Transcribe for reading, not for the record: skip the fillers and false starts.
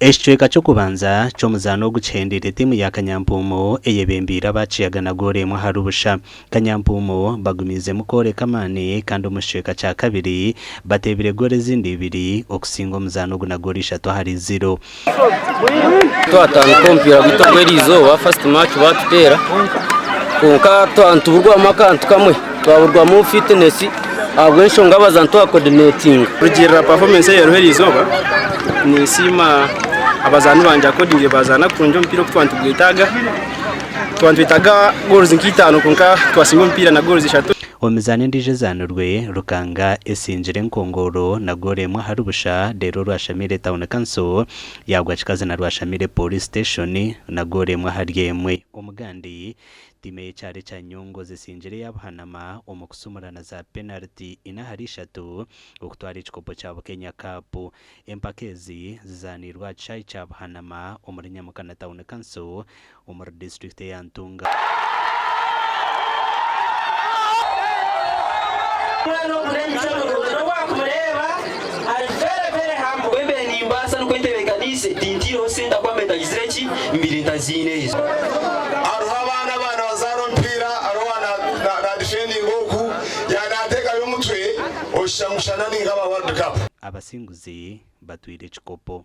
Ekicweka ky'okubanza ky'omuzaano ogu kihendeire tiimu ya Kanyampuumu eyebembeire aba Kiyaga na goolo emwe ahari busha. Kanyampuumu bagumiizemu kworeka amaani kandi omu kicweka kya kabiri bateebire goolo ezindi ibiri okusinga omuzaano ogu na goolo ishatu ahari ziro. Twatandika omupiira gwaitu ogw'eriizooba first match baatuteera kwonka nituburwamu akantu kamwe twaburwamu fitness ahabw'enshonga abazaani tibakodinetinga. Kurugiirira performance ei eriho eriizooba ninsiima abazaani bangye accordingly bazaana kurungi omupiira oku twaba nitugwetaaga. Twaba nitwetaaga goals nka itaano kwonka twasinga omupiira na goals ishatu. Omu mizaano endiijo ezaanirwe, Rukanga esingire Enkongooro na goolo emwe ahari busha reero Rwashamire Town Council yaagwa kikazi na Rwashamire Police Station na goolo emwe ahari emwe. Omugandi, tiimu ey'ekyaro ekya Nyongozi esingire eya Buhanama omu kusumurana za penariti ina ahari ishatu okutwara ekikopo kya Bukenya Cup. Empaka ezi zizaaniirwe aha kishaayi kya Buhanama omuri Nyamukana Town Council omuri disiturikiti eya Ntunga. Omwana ogu n'emicwe mirungi n'obu waakumureeba ari very very humble. Ku mbaire nimbaasa nikwo ntebeekaniise, tintaireho sente ahakuba mbaire ntagizire ki, mbaire ntaziine ezo. Hariho abaana aba nibazaana omupiira, hariho owa na difendinga oku, yaaba naateekayo omutwe oshusha ngu shana ni nk'aba World Cup. Abasinguzi batwire ekikopo.